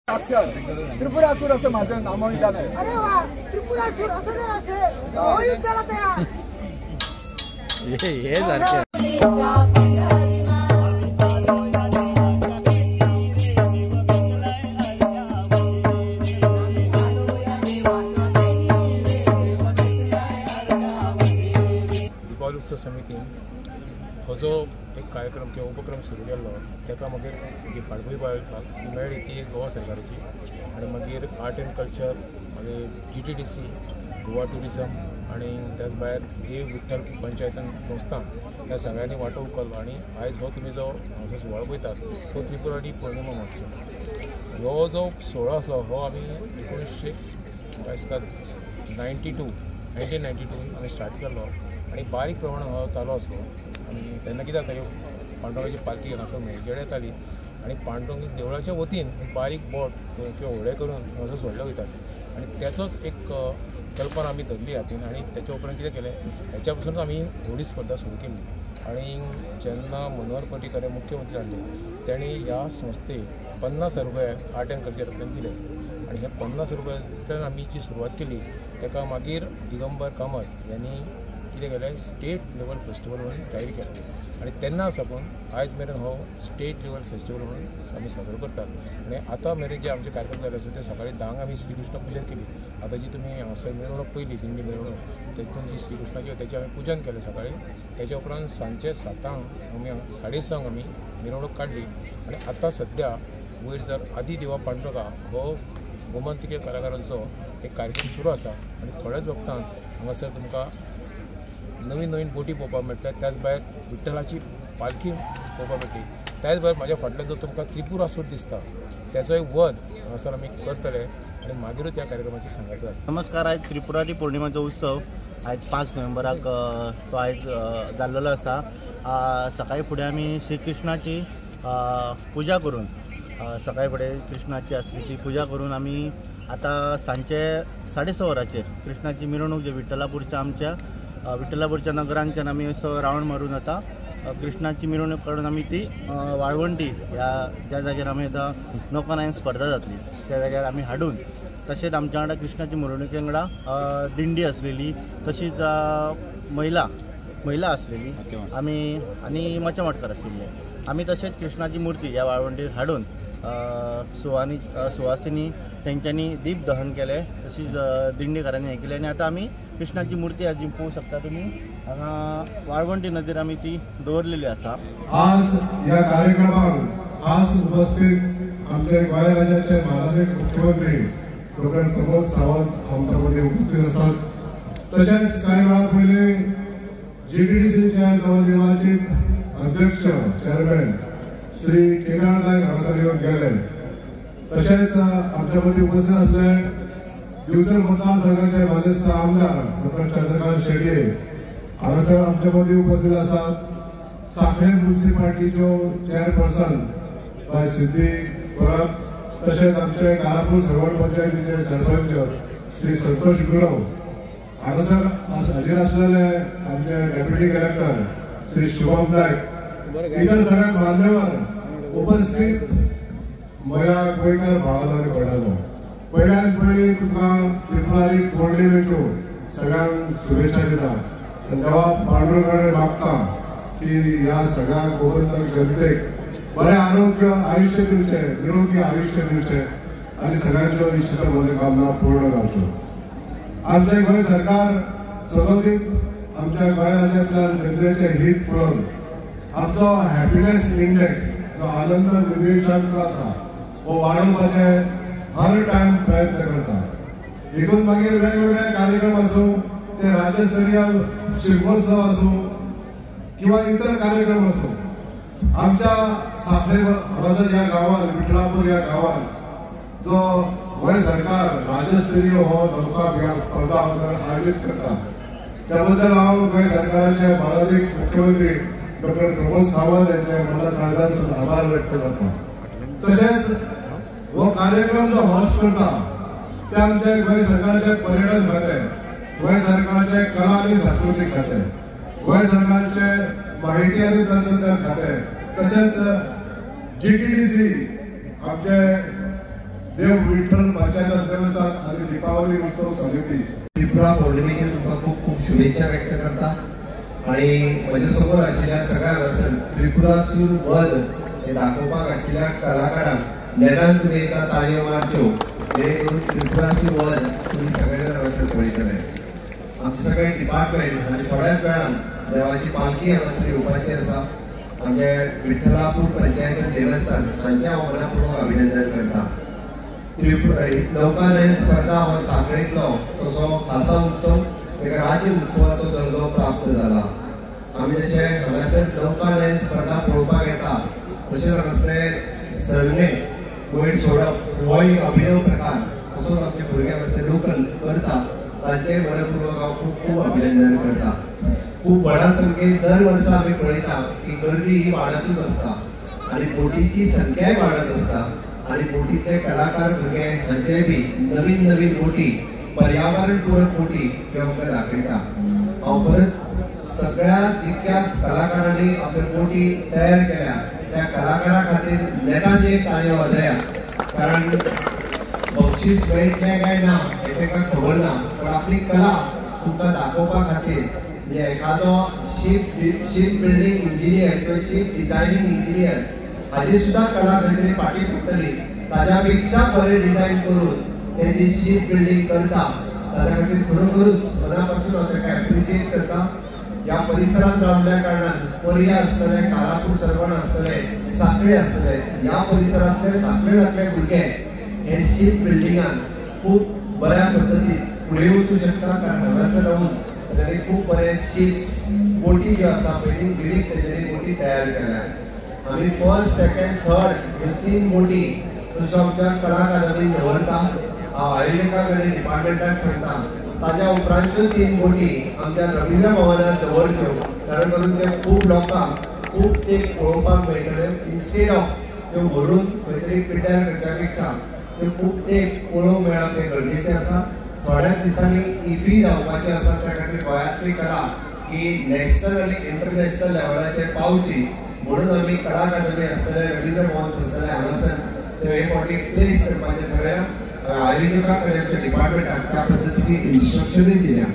राक्षस त्रिपुरासूर असं माझं नामविधान आहे। अरे वा, त्रिपुरासूर असं जर असेल हो युद्धाला तयार। हे सारखे दीपावली उत्सव समितीन हो जो एक कार्यक्रम किंवा उपक्रम सुरू केल्लो ताका मागीर जी फाटभूंय मेळ्ळी ती गोवा सरकाराची आनी मागीर आर्ट एंड कल्चर, मागीर GTDC, Goa tourism आनी त्याच भायर देव विठ्ठल पंचायतन संस्थान ह्या सगळ्यांनी वांटो उखल्लो आनी आयज हो तुमी जो हांगासर सुवाळो पळयतात तो त्रिपुरारी पौर्णिमा महोत्सव। हो जो सुवाळो आसलो हो आमी 1992 1992 आमी स्टार्ट केल्लो आनी बारीक प्रमाणान हो चालू आसलो। आनी तेन्ना कितें जाता पांडुरंगाची पालखी हांगासर न्हंयेकडेन येताली आनी पांडुरंग देवळाच्या वतीन बारीक बोट किंवा व्हडें करून हांगासर सोडले वयतात आनी त्याचोच एक कल्पना आमी धरली हातीन आनी तेच्या उपरांत कितें केलें हेच्या पसून आमी होडी स्पर्धा सुरू केली आनी जेन्ना मनोहर पर्रीकर हे मुख्यमंत्री जाल्ले तेणी ह्या संस्थेक 50 रुपया आर्ट एंड कल्चरांतल्यान दिले आनी हे 50 रुपयांतल्यान आमी जी सुरवात केली ताका मागीर दिगंबर कामत यांनी कितें केलें स्टेट लेवल फेस्टिवल म्हणून जाहीर केलें आनी तेन्ना साकून आयज मेरेन हो स्टेट लेवल फेस्टिवल म्हणून आमी साजरो करतात। आनी आतां मेरेन जे आमचे कार्यक्रम जाले आसा ते सकाळी 10 आमी श्रीकृष्ण पुजन केली। आतां जी तुमी हांगासर मिरवणूक पयली दिंडी मिरवणूक तेतून जी श्रीकृष्णाची तेचें आमी पुजन केलें सकाळी, तेच्या उपरांत सांजचे 7 आमी 6:30 आमी मिरवणूक काडली आनी आतां सद्या वयर जर आदी देवा पांडुरंगा हो गोमंतकीय कलाकारांचो एक कार्यक्रम सुरू आसा आनी थोड्याच वखदान हांगासर तुमकां नवीन नवीन बोटी पळोवपाक मेळटा, त्याच भायर विठ्ठलाची पालखी पळोवपाक मेळटली, त्याच भायर म्हाज्या फाटल्यान जो तुमकां त्रिपुरासूर दिसता त्याचोय वध हांगासर आमी करतले आनी मागीरूच त्या कार्यक्रमाची सांगत जातली। नमस्कार, आयज त्रिपुरारी पौर्णिमाचो उत्सव आयज 5 नोव्हेंबराक तो आयज जाल्लेलो आसा। सकाळी फुडें आमी श्रीकृष्णाची पुजा करून सकाळी फुडें कृष्णाची आसली ती पुजा करून आमी आतां सांजचे 6:30 वरांचेर कृष्णाची मिरवणूक जी विठ्ठलापूरच्या आमच्या विठ्ठलापूरच्या नगरांच्यान आमी असो रावंड मारून आतां कृष्णाची मिरवणूक काडून आमी ती वाळवंटी ह्या ज्या जाग्यार आमी आतां नौकानयन स्पर्धा जातली त्या जाग्यार आमी हाडून, तशेंच आमच्या वांगडा कृष्णाची मिरवणुके वांगडा दिंडी आसलेली, तशीच महिला महिला आसलेली आमी आनी मच्या मठकर आशिल्ले आमी। तशेंच कृष्णाची मूर्ती ह्या वाळवंटीर हाडून सुवासिनी तेंच्यांनी दीप दहन केलें, तशीच दिंडीकारांनी हें केलें आनी आतां आमी कृष्णाची मूर्ती आज पळोवंक शकता तुमी हांगा वाळवंटी नदीर आमी ती दवरलेली आसा। आज ह्या कार्यक्रमाक खास उपस्थित आमचे गोंय राज्याचे माननीय मुख्यमंत्री डॉक्टर प्रमोद सावंत आमच्या मदीं उपस्थित आसात। तशेंच कांय वेळा पयलीं GTDCचे नवनिर्वाचित अध्यक्ष चेअरमॅन श्री केदार नायक हांगासर येवन गेले। तशेंच आमच्या मदीं उपस्थित आसले दिवचल मतदारसंघाचे मानेस्त आमदार डॉक्टर चंद्रकांत शेटये हांगासर आमच्या मदीं उपस्थित आसात। साखळे म्युनिसिपालिटीच्यो चेअरपर्सन बाय सिद्धी परब, तशेंच आमचे कारापूर सरवण पंचायतीचे सरपंच श्री संतोष गुरव हांगासर हाजीर आसलेले आमचे डेप्युटी कलेक्टर श्री शुभम नायक, इतर सगळे मान्यवर उपस्थित म्हज्या गोंयकार भावांनो आनी भयणांनो, पयल्यान पयलीं तुमकां त्रिपुरारी पौर्णिमेच्यो सगळ्यांक शुभेच्छा दिता आनी देवा पांडुरंगा कडेन मागता की ह्या सगळ्या गोमंतक जनतेक बरें आरोग्य आयुश्य दिवचें, निरोगी आयुश्य दिवचें आनी सगळ्यांच्यो इश्ट मनोकामना पूर्ण जावच्यो। आमचें गोंय सरकार सदोदीत आमच्या गोंय राज्यांतल्या जनतेचें हीत पळोवन आमचो हॅपिनेस इंडेक्स जो आनंद निर्देशांक आसा हो वाडोवपाचे हर टायम प्रयत्न करता। हितून मागीर वेगवेगळे कार्यक्रम आसूं, ते राज्यस्तरीय शिगमोत्सव आसूं किंवा इतर कार्यक्रम आसूं, आमच्या साखळे हांगासर ह्या गांवान विठ्ठलापूर ह्या गांवान जो गोंय सरकार राज्यस्तरीय हो नौका स्पर्धा हांगासर आयोजीत करता त्या बद्दल हांव गोंय सरकाराचे मानादीक मुख्यमंत्री डॉक्टर प्रमोद सावंत यांचे मनात काळजांतसून आभार व्यक्त करता। तशेंच हो कार्यक्रम जो होस्ट करता ते आमचे गोंय सरकारचे पर्यटन खातें, गोंय सरकारचे कला आनी सांस्कृतीक खातें, गोंय सरकारचे माहिती आनी तंत्रज्ञान खातें, तशेंच GTDC आमचे देव विठ्ठल पंचायत देवस्थान आनी दीपावली उत्सव समिती. त्रिपुरा पौर्णिमेचे तुमकां खूब खूब शुभेच्छा व्यक्त करता आनी म्हज्या समोर आशिल्ल्या सगळ्या हांगासर त्रिपुरासूर वध हे दाखोवपाक आशिल्ल्या कलाकारांक नेटान तुमी एकदां ताळयो मारच्यो, जेणे करून त्रिपुरासूर वध तुमी सगळे जाण हांगासर पळयतले. आमचे सगळे डिपार्टमेंट आनी थोड्याच वेळान देवाची पालखी हांगासर येवपाची आसा. आमचे विठ्ठलापूर पंचायत देवस्थान हांचें हांव मनापूर्वक अभिनंदन करता. नौकानयन स्पर्धा हो सांखळेंतलो तसो खासा उत्सव, एका राज्य उत्सवाचो दर्जो प्राप्त जाला. आमी जशें हांगासर नौकानयन स्पर्धा पळोवपाक येता तशेंच हांगासरले सरणे वयर सोडप हो एक अभिनव प्रकार तसोच आमचे भुरगे हांगासर लोकल करता, तांचें मनपूर्वक हांव खूब खूब अभिनंदन करता. खूब व्हडा संख्येन दर वर्सा आमी पळयता की गर्दी ही वाडतूच आसता आनी बोटीची संख्याय वाडत आसता आनी बोटीचे कलाकार भुरगे हांचे बी नवीन नवीन बोटी, पर्यावरण पूरक बोटी ह्यो आमकां दाखयता. हांव परत सगळ्या जितक्या कलाकारांनी आपल्यो बोटी तयार केल्या त्या कलाकारां खातीर नेटान एक ताळयो वाजया, कारण बक्षीस मेळटलें काय ना हें तांकां खबर ना, पण आपली कला तुमकां दाखोवपा खातीर म्हणजे एखादो शीप बिल्डींग इंजिनियर किंवा शीप डिझायनींग इंजिनियर हाजी सुद्दां कला खंय तरी फाटीं पडटली, ताज्या पेक्षा बरें डिझायन करून ते जी शीप बिल्डींग करता ताज्या खातीर खरोखरूच मना पासून हांव ताका एप्रिशिएट करता. ह्या परिसरांत रावल्या कारणान पर्या आसतले, कारापूर सरवण आसतले, सांखळी आसतले, ह्या परिसरांतले धाकले धाकले भुरगे हे शीप बिल्डिंगान खूब बऱ्या पद्दतीन फुडें वचूं शकता, कारण हांगासर रावून तांणी खूब बरे शिप्स बोटी ज्यो आसा पयलीं विवीध तेंच्यांनी बोटी तयार केल्या. आमी फर्स्ट, सेकंड, थर्ड ह्यो 3 बोटी तश्यो आमच्या कला अकादमीन दवरता. हांव आयोजकां कडेन डिपार्टमेंटाक सांगता ताज्या उपरांतच्यो 3 बोटी आमच्या रवींद्र भवनात दवरच्यो, कारण करून ते खूब लोकांक खूब ते पळोवपाक मेळटले. इन्स्टेड ऑफ त्यो व्हरून खंय तरी पिड्ड्यार करच्या पेक्षा त्यो खूब ते पळोवंक मेळप हें गरजेचें आसा. थोड्याच दिसांनी इफी जावपाची आसा, त्या खातीर गोंयांतली कला ही नॅशनल आनी इंटरनॅशनल लेवलाचेर पावची म्हणून आमी कला अकादमी आसतले, रवींद्र भवन आसतले हांगासर ते हे फावटी प्लेस करपाचें ठरयलां. आयोजकां कडेन आमच्या डिपार्टमेंटाक त्या पद्दतीची इन्स्ट्रक्शनूय दिल्या.